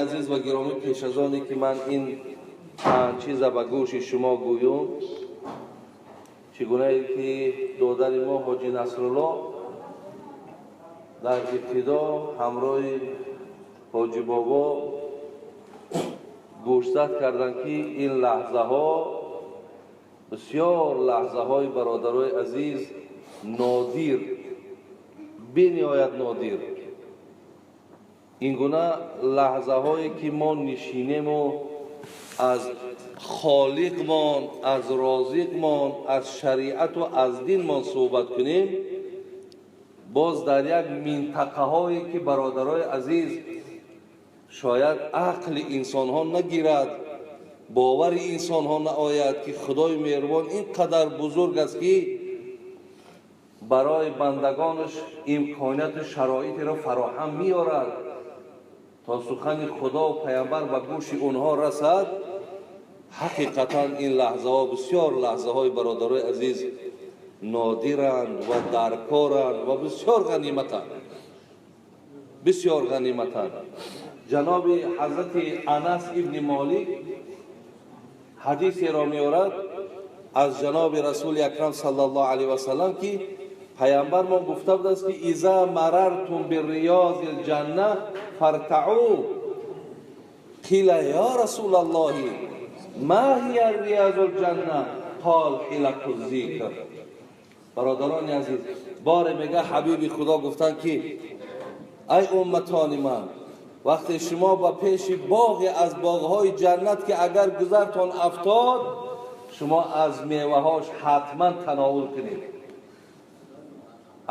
Азиз ва гиромӣ, пеш аз оне ки ман ин чиза ба гӯши шумо гӯём, чӣ гунае ки додари мо ҳоҷи Насрулло дар ибтидо ҳамроҳи ҳоҷи бобо гӯшзад карданд, ки ин лаҳзаҳо бисёр лаҳзаҳои, бародарои азиз, нодир, бениҳоят нодир. Ин гуна лаҳзаҳое ки мо нишинему аз холиқмон, аз розиқмон, аз шариату аз динмон суҳбат кунем, боз дар як минтақаҳое ки, бародарои азиз, шояд ақли инсонҳо нагирад, бовари инсонҳо наояд, ки Худои меҳрубон ин қадар бузург аст, ки барои бандагонаш имконияту шароитеро фароҳам меорад, то сухани Худо паямбар ба гӯши онҳо расад. Ҳақиқатан ин лаҳзаҳо бисёр лаҳзаҳои, бародарои азиз, нодиранд ва даркоранд ва бисёр ғаниматанд, бисёр ғаниматанд. Ҷаноби ҳазрати Анас ибни Молик ҳадисеро меорад аз ҷаноби Расули Акрам саллаллоҳу алайҳи васаллам, ки паямбар мо гуфта будааст, ки иза марартум бириёзи лҷанна фартаъу. Қила ё расулаллоҳи, ма ҳия риязу лҷанна? Қол ҳилаку зикр. Бародарони азиз, боре мега ҳабиби Худо гуфтанд, ки ай умматони ман, вақте шумо ба пеши боғе аз боғҳои ҷаннат ки агар гузартон афтод, шумо аз меваҳош ҳатман тановул кунед,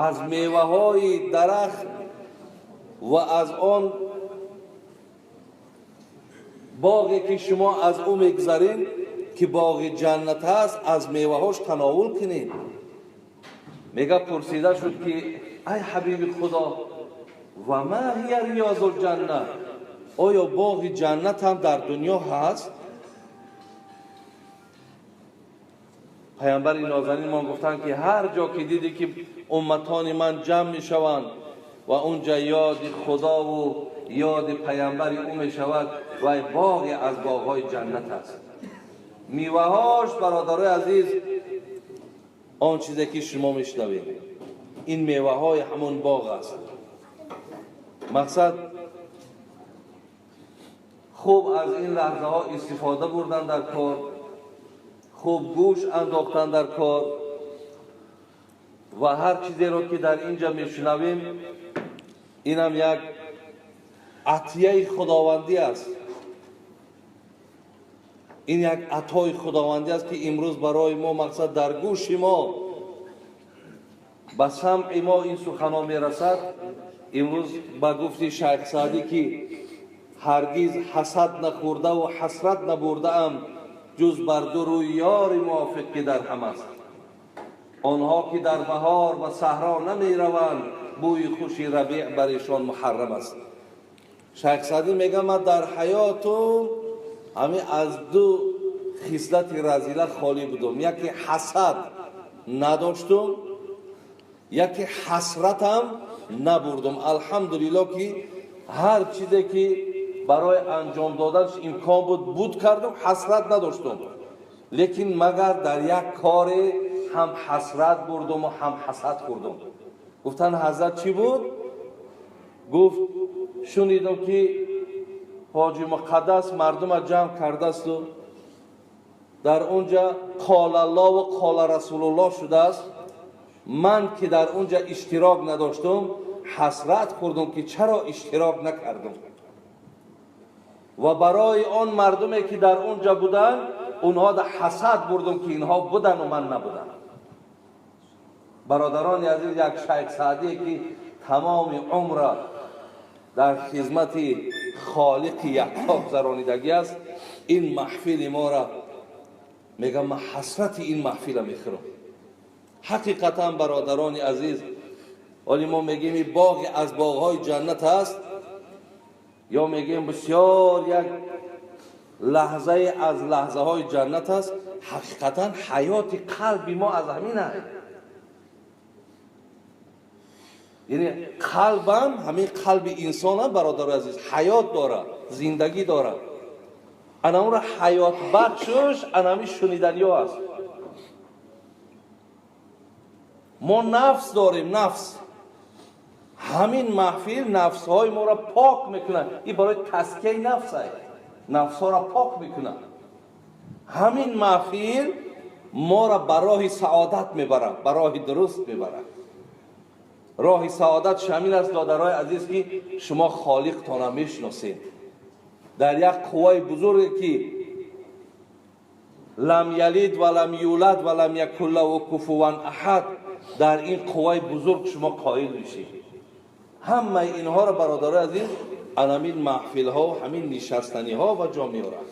аз меваҳои дарахт ва аз он боғе ки шумо аз ӯ мегузаред, ки боғи ҷаннат аст, аз меваҳош тановул кунед. Мега пурсида шуд, ки ай ҳабиби Худо, ва ма ҳия риёзул ҷанна? Оё боғи ҷаннат ҳам дар дунё ҳаст? Паямбари нозанинмон гуфтанд, ки ҳар ҷо ки дидӣ, ки умматони ман ҷамъ мешаванд ва унҷа ёди Худову ёди паямбари ӯ мешавад, вай боғе аз боғҳои ҷаннат аст. Меваҳош, бародарои азиз, он чизе ки шумо мешунавед, ин меваҳои ҳамон боғ аст. Мақсад, хуб аз ин лаҳзаҳо истифода бурдан дар кор, хуб гӯш андохтан дар кор ва ҳар чизеро ки дар ин ҷа мешунавем, инам як атияи худовандӣ аст. Ин як атои худовандӣ аст, ки имрӯз барои мо, мақсад, дар гӯши мо, ба самъи мо ин суханҳо мерасад. Имрӯз ба гуфти шайх Саъдӣ, ки ҳаргиз ҳасад нахӯрдаву ҳасрат набурдаам, ҷуз бар ду рӯи ёри мувофиқ, ки дар ҳам аст. Онҳо ки дар баҳор ба саҳро намераванд, бӯи хуши рабеъ бар эшон муҳаррам аст. Шайх Саъдӣ мега, ман дар ҳаётум ҳамин аз ду хислати разила холӣ будум: яке ҳасад надоштум, яке ҳасратам набурдум. Алҳамдулилло, ки ҳар чизе ки барои анҷом доданаш имкон буд, буд, кардум, ҳасрат надоштум. Лекин магар дар як коре ҳам ҳасрат бурдуму ҳам ҳасад хӯрдум. Гуфтанд, ҳазрат, чӣ буд? Гуфт, шунидам, ки ҳоҷи Муқаддас мардума ҷамъ кардасту дар он ҷа қолаллову қола Расулуллоҳ шудааст. Ман ки дар он ҷа иштирок надоштум, ҳасрат хӯрдум, ки чаро иштирок накардум. Ва барои он мардуме ки дар он ҷа буданд, онҳо ҳасад бурдум, ки инҳо будану ман набудам. Бародарони азиз, як шайх Саъдие ки тамоми умра дар хизмати холиқи якто гузаронидагӣ аст, ин маҳфили мора мегам, ман ҳасрати ин маҳфила мехӯрам. Ҳақиқатан, бародарони азиз, оли мо мегӯем, ин боғе аз боғҳои ҷаннат аст, ё мегӯем, бисёр як лаҳзае аз лаҳзаҳои ҷаннат аст, ҳақиқатан ҳаёти қалби мо аз ҳамин аст. Яъне қалбам, ҳамин қалби инсонам, бародари азиз, ҳаёт дорад, зиндагӣ дорад. Ана онро ҳаётбахшаш ана ҳамин шуниданиҳо аст. Мо нафс дорем, нафс. Ҳамин маҳфил нафсҳои моро пок мекунад. Ин барои тазкияи нафс аст. Нафсҳоро пок мекунад. Ҳамин маҳфил моро ба роҳи саодат мебарад, ба роҳи дуруст мебарад. Роҳи саодат ҳамин аст, додарои азиз, ки шумо холиқтона мешиносед. Дар як қувваи бузурге ки лам ялид ва лам юлад ва лам якун лаҳу куфуван аҳад, дар ин қувваи бузург шумо қоил мешед. Ҳамаи инҳоро, бародарои азиз, ҳамин маҳфилҳо, ҳамин нишастаниҳо ба ҷо меорад.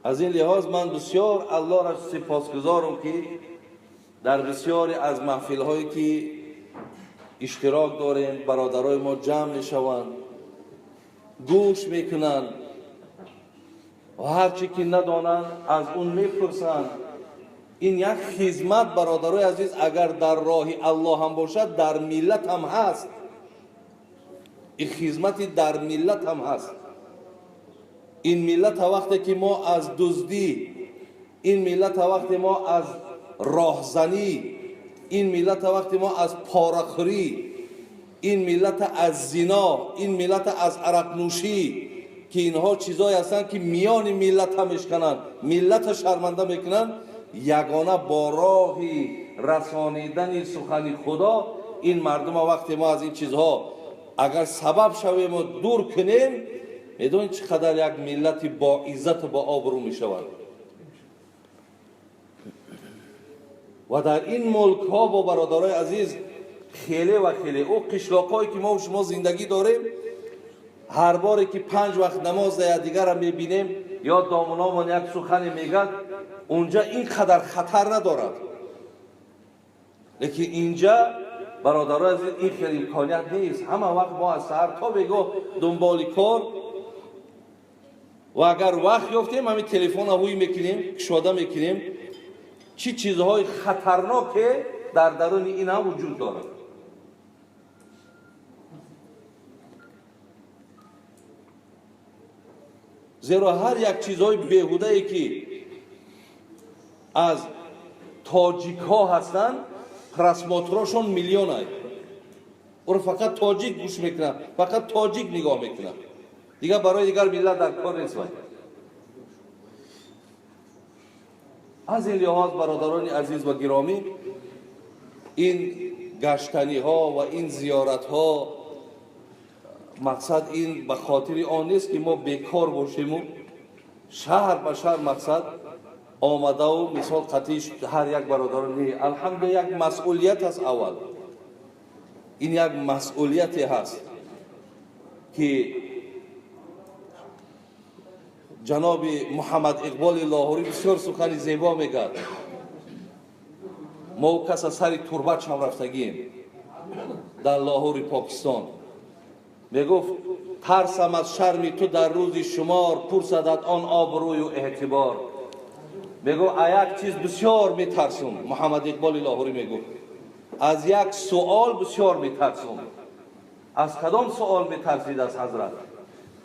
Аз ин лиҳоз ман бисёр Аллоҳро сипосгузорам, ки дар бисёре аз маҳфилҳое ки иштирок дорем, бародарои мо ҷамъ мешаванд, гӯш мекунанд ва ҳарчи ки надонанд аз он мепурсанд. Ин як хизмат, бародарои азиз, агар дар роҳи Аллоҳ ҳам бошад, дар миллат ҳам ҳаст. Ин хизмати дар миллат ҳам ҳаст. Ин миллат вақте ки мо аз дуздӣ, ин миллат вақте мо аз роҳзанӣ, ин миллат вақте мо аз порахӯрӣ, ин миллат аз зино, ин миллат аз арақнӯшӣ, ки инҳо чизҳое ҳастанд ки миёни миллат ҳам мешкананд, миллатро шарманда мекунанд, ягона бо роҳи расонидани сухани Худо ин мардума вақте мо аз ин чизҳо агар сабаб шавем ва дур кунем, медонед чӣ қадар як миллати боиззату бо обрӯ мешавад. Ва дар ин мулкҳо бо бародарои азиз хеле ва хеле ӯ қишлоқҳое ки мо шумо зиндагӣ дорем, ҳар боре ки 5 вақт намоз дар якдигарро мебинем ё домуномон як сухане мегӯяд, унҷа ин қадар хатар надорад. Лекин инҷа, бародарои азиз, ин хеле имконият нест. Ҳама вақт мо аз саҳар то бегоҳ дунболи кор, ва агар вақт ёфтем ҳамин телефонро ҳуй мекунем, кушода мекунем, чӣ чизҳои хатарноке дар даруни ин ҳам вуҷуд дорад. Зеро ҳар як чизҳои беҳудае ки аз тоҷикҳо ҳастанд, просмотрошон миллионай. Ӯро фақат тоҷик гӯш мекунад, фақат тоҷик нигоҳ мекунад, дигар барои дигар миллат дар кор нест. Аз ин лиҳоз, бародарони азиз ва гиромӣ, ин гаштаниҳо ва ин зиёратҳо мақсад ин ба хотири он нест ки мо бекор бошему шаҳр ба шаҳр мақсад омадаву мисол қатъи ҳар як бародаро не. Алҳамдулилла, як масъулият аст. Аввал ин як масъулияте ҳаст ки ҷаноби Муҳаммад Иқболи Лоҳурӣ бисёр сухани зебо мегӯяд. Мо ӯ каса сари турбачам рафтагием дар Лоҳури Покистон. Мегуфт: тарсам аз шарми ту дар рӯзи шумор, пурсадат он обрӯю эътибор. Мегуфт: а як чиз бисёр метарсум. Муҳаммад Иқболи Лоҳурӣ мегуфт: аз як суол бисёр метарсум. Аз кадом суол метарсид аз ҳазрат?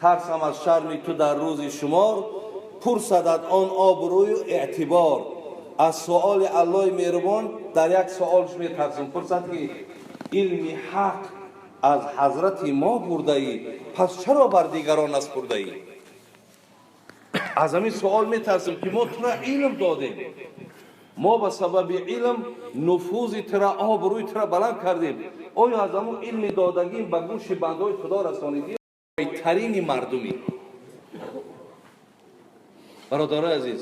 Тарсам аз шарми ту дар рӯзи шумор, пурсадат он обрӯю эътибор. Аз суоли Аллоҳи меҳрубон дар як суолш метарсум. Пурсад ки илми ҳақ аз ҳазрати мо бурдаӣ, пас чаро бар дигарон наспурдаӣ? Аз ҳамин суол метарсим ки мо тура илм додем, мо ба сабаби илм нуфузи тура, обрӯи тура баланд кардем. Оё аз ҳамон илми додагим ба гӯши бандҳои Худо расонидӣ? Тарини мардумӣ. Бародарои азиз,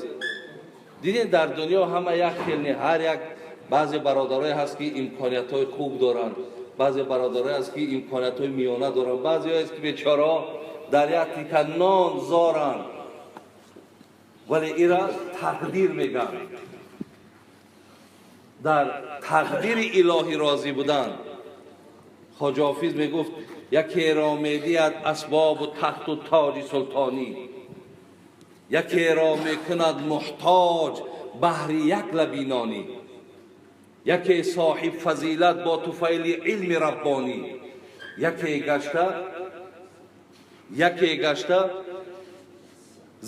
дидем дар дунё ҳама як хел не. Ҳар як баъзе бародарое ҳаст ки имкониятҳои хуб доранд, баъзе бародарое ҳаст ки имкониятҳои миёна доранд, баъзеҳое ҳаст ки бечораҳо дар як тика нон зоранд, вале ира тақдир мегӯянд. Дар тақдири илоҳӣ розӣ будан. Хоҷа Ҳофиз мегуфт: якеро медиҳад асбобу тахту тоҷи султонӣ, якеро мекунад муҳтоҷ баҳри як лабинонӣ, Яке соҳиб фазилат бо туфайли илми раббонӣ, яке гашта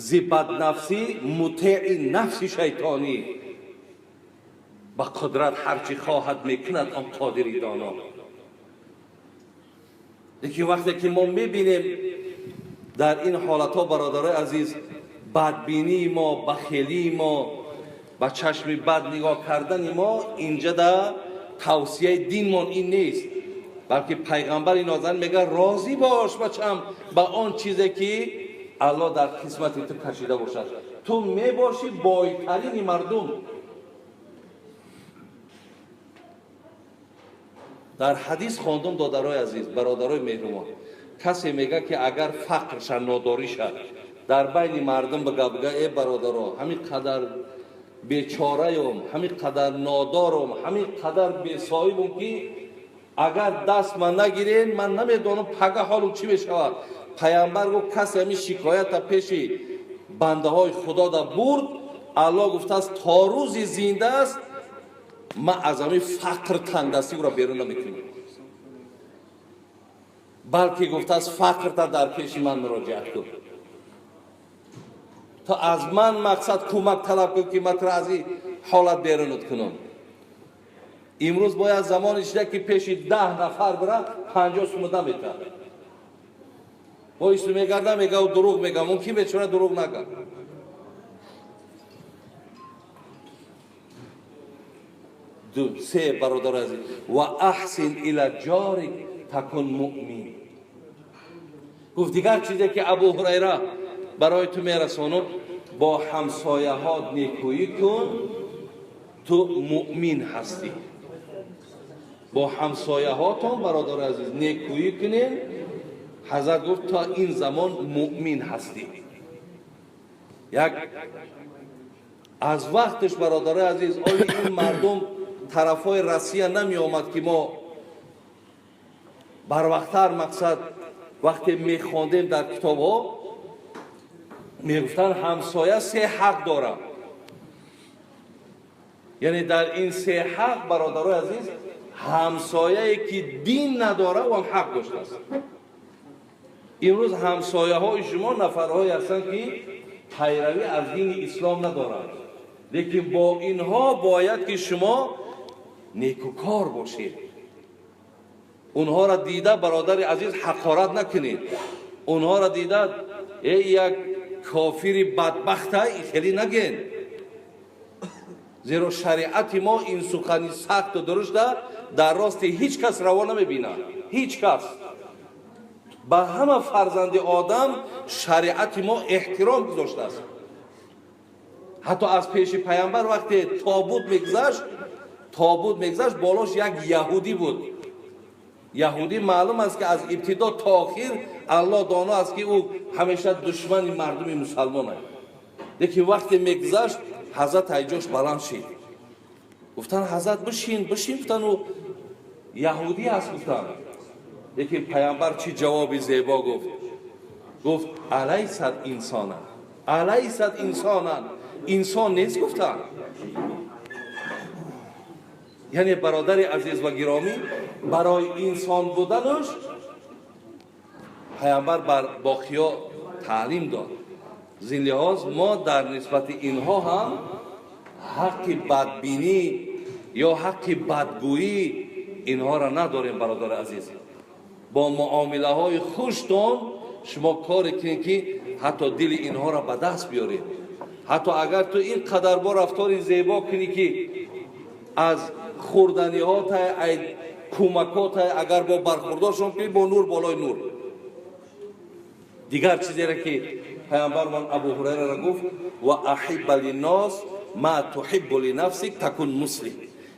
зи баднафсӣ мутеи нафси шайтонӣ. Ба қудрат ҳарчи хоҳад мекунад он қодири доно. Лекин вақте ки мо мебинем дар ин ҳолатҳо, бародарои азиз, бадбинии мо, бахелии мо, ба чашми бад нигоҳ кардани мо, инҷа да тавсияи динмон ин нест, балки пайғамбари нозанин мегӯяд: розӣ бош бачам ба он чизе ки Аллоҳ дар қисмати ту кашида бошад. Ту мебошӣ бойтарини мардум. Дар ҳадис хондум, додарои азиз, бародарои меҳрубон, касе мегӯяд ки агар фақрша, нодориша дар байни мардум бага, бага: э бародаро, ҳамин қадар бечораём, ҳамин қадар нодорум, ҳамин қадар бесоҳибум ки агар даст ман нагирен, ман намедонам пага ҳолум чӣ мешавад. Пайғамбар гуфт: касе ҳамин шикоята пеши бандаҳои Худо да бурд, Аллоҳ гуфтааст то рӯзи зинда аст ман аз ҳамин фақр тангдастӣ ӯро берун намекунам, балки гуфтааст фақрта дар пеши ман муроҷиат кун, то аз ман мақсад кӯмак талаб кун ки ман туро аз ин ҳолат берунат кунам. Имрӯз бояд замоне шуда ки пеши 10 нафар бира 50 сум наметавад. Боисту мегарда, мега дурӯғ мега, мумкин бечора дурӯғ нага. Ду, се, бародари азиз, ва аҳсин ила ҷорик такун муъмин. Гуфт дигар чизе ки Абу Ҳурайра барои ту мерасонад, бо ҳамсояҳо некӯӣ кун, ту муъмин ҳастӣ. Бо ҳамсояҳотон, бародари азиз, некӯӣ кунед. Ҳазрат гуфт то ин замон муъмин ҳастӣ. Як аз вақташ, бародари азиз, оё ин мардум тарафҳои Россия намеомад ки мо барвақттар, мақсад вақте мехондем дар китобҳо мегуфтанд ҳамсоя се ҳақ дорад. Яъне дар ин се ҳақ, бародарои азиз, ҳамсояе ки дин надорад, ӯ ҳам ҳақ доштааст. Имрӯз ҳамсояҳои шумо нафарҳое ҳастанд ки пайравӣ аз дини ислом надоранд, лекин бо инҳо бояд ки шумо некукор бошед. Онҳоро дида, бародари азиз, ҳақорат накунед. Онҳоро дида эй як кофири бадбахта хеле наген, зеро шариати мо ин сухани сахту дурушта дар рости ҳеҷ кас раво намебинад. Ҳеҷ кас. Ба ҳама фарзанди одам шариати мо эҳтиром гузоштааст. Ҳатто аз пеши пайғамбар вақте тобут мегузашт, тобут мегузашт, болош як яҳудӣ буд. Яҳудӣ маълум аст ки аз ибтидо то охир Аллоҳ доно аст ки ӯ ҳамеша душмани мардуми мусалмон аст. Лекин вақте мегузашт, ҳазрат ҳайҷош баланд шид. Гуфтанд: ҳазрат бишин, бишин, гуфтанд, ӯ яҳудӣ аст, гуфтанд. Лекин пайғамбар чӣ ҷавоби зебо гуфт? Гуфт: алайсат инсонан, алайсат инсонан, инсон нест, гуфтанд. Яъне бародари азиз ва гиромӣ, барои инсон буданаш пайғамбар бар боқиё таълим дод. Зин лиҳоз мо дар нисбати инҳо ҳам ҳаққи бадбинӣ ё ҳаққи бадгӯӣ инҳоро надорем, бародари азиз. Бо муомилаҳои хуштон шумо коре кунед ки ҳатто дили инҳоро ба даст биёред. Ҳатто агар ту ин қадар бо рафтори зебо кунӣ ки аз хӯрданиҳотай, ай кӯмакҳотай, агар бо бархӯрдоршон кунӣ, бо нур болои нур. Дигар чизере ки пайғамбармон Абу Ҳурайраро гуфт: ва аҳибба линнос ма туҳиббу линафсик такун муслим.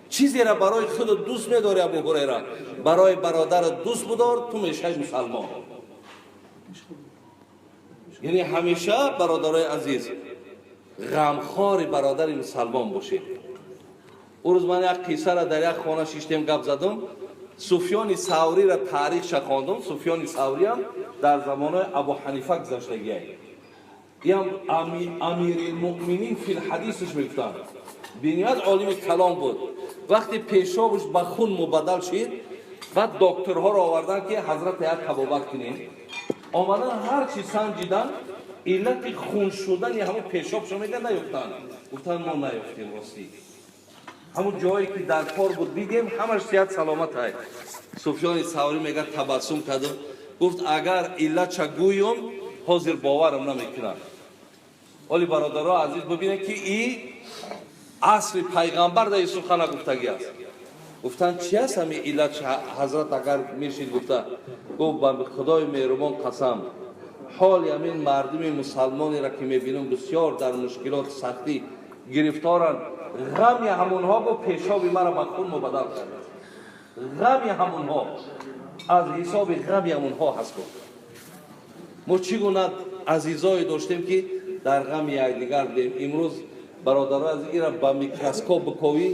Чизеро барои худат дӯст медорӣ, Абу Ҳурайра, барои бародарат дӯст бидор, ту мешавӣ мусалмон. Яъне ҳамеша, бародарои азиз, ғамхори бародари мусалмон бошед. Ӯ рӯз ман як қиссаро дар як хона шиштем, гап задам. Суфёни Савриро таърихша хондум. Суфёни Савриам дар замонаи Абу Ҳанифа гузаштагиай. Иам амирилмуъминин фил ҳадисаш мегуфтанд. Бениҳоят олими калом буд. Вақте пешобаш ба хун мубаддал шид, баъд докторҳоро овардан, ки ҳазрат як табобат кунем. Омадан, ҳар чи санҷидан, иллати хун шудани ҳамун пешобшо мега наёфтанд. Гуфтанд, мо наёфтем, ростӣ. Ҳамун ҷое ки дар кор буд дидем, ҳамаш сиҳат саломат ай. Суфёни Саврӣ мега табассум кард, гуфт, агар иллатша гӯём, ҳозир боварам намекунам. Оли бародаро азиз, бибинед, ки и асри пайғамбар дар сухана гуфтагӣ аст. Гуфтанд, чи аст ҳамин иллат, ҳазрат, агар мешид гуфта? Гуфт, ба Худои меҳрубон қасам, ҳоли ҳамин мардуми мусалмонеро ки мебинам, бисёр дар мушкилоти сахтӣ гирифторанд. Ғами ҳамонҳо, гуфт, пешоби маро ба хун мубаддал кард. Ғами ҳамонҳо, аз ҳисоби ғами ҳамонҳо ҳаст, гуфт. Мо чӣ гуна азизое доштем, ки дар ғами якдигар будем. Имрӯз, бародаро, аз ира ба микроскоп биковӣ,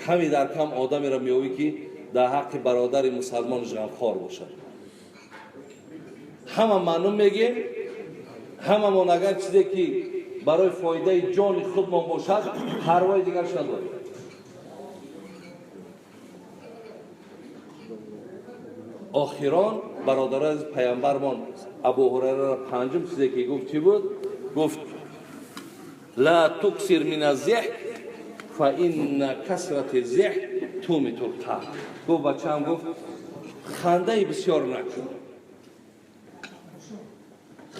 ками дар кам одамеро меёвӣ, ки дар ҳаққи бародари мусалмонаш ғамхор бошад. Ҳама маълум мегем, ҳамамон агар чизе ки барои фоидаи ҷони худмон бошад, парвои дигарш надорем. Охирон, бародаро, аз пайғамбармон Абу Ҳурайраро панҷум чизе ки гуфт, чӣ буд? Гуфт: ла туксир мин аззиҳк фа инна касрати зиҳк тумиту лқалб. Гуфт, бачаам, гуфт, хандаи бисёр накун,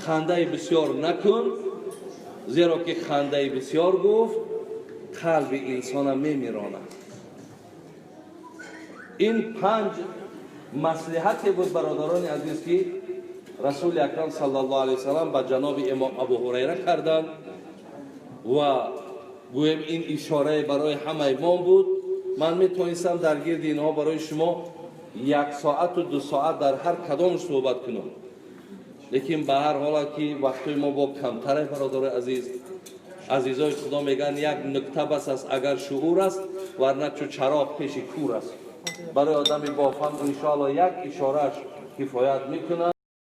хандаи бисёр накун, зеро ки хандаи бисёр, гуфт, қалби инсона мемиронад. Ин панҷ маслиҳате буд, бародарони азиз, ки Расули Акрам саллаллоҳу алайҳи васаллам ба ҷаноби имом Абу Ҳурайра карданд ва гӯем, ин ишорае барои ҳамаи мо буд. Ман метавонистам дар гирди инҳо барои шумо як соату 2 соат дар ҳар кадомш суҳбат кунам, лекин ба ҳар ҳола ки вақтҳои мо бо камтаре, бародарои азиз. Азизои Худо мегӯянд, як нукта бас аст агар шуур аст, варна чу чароғ пеши кур аст. Барои одами бофаҳм, иншоалло, як ишорааш кифоят мекунад.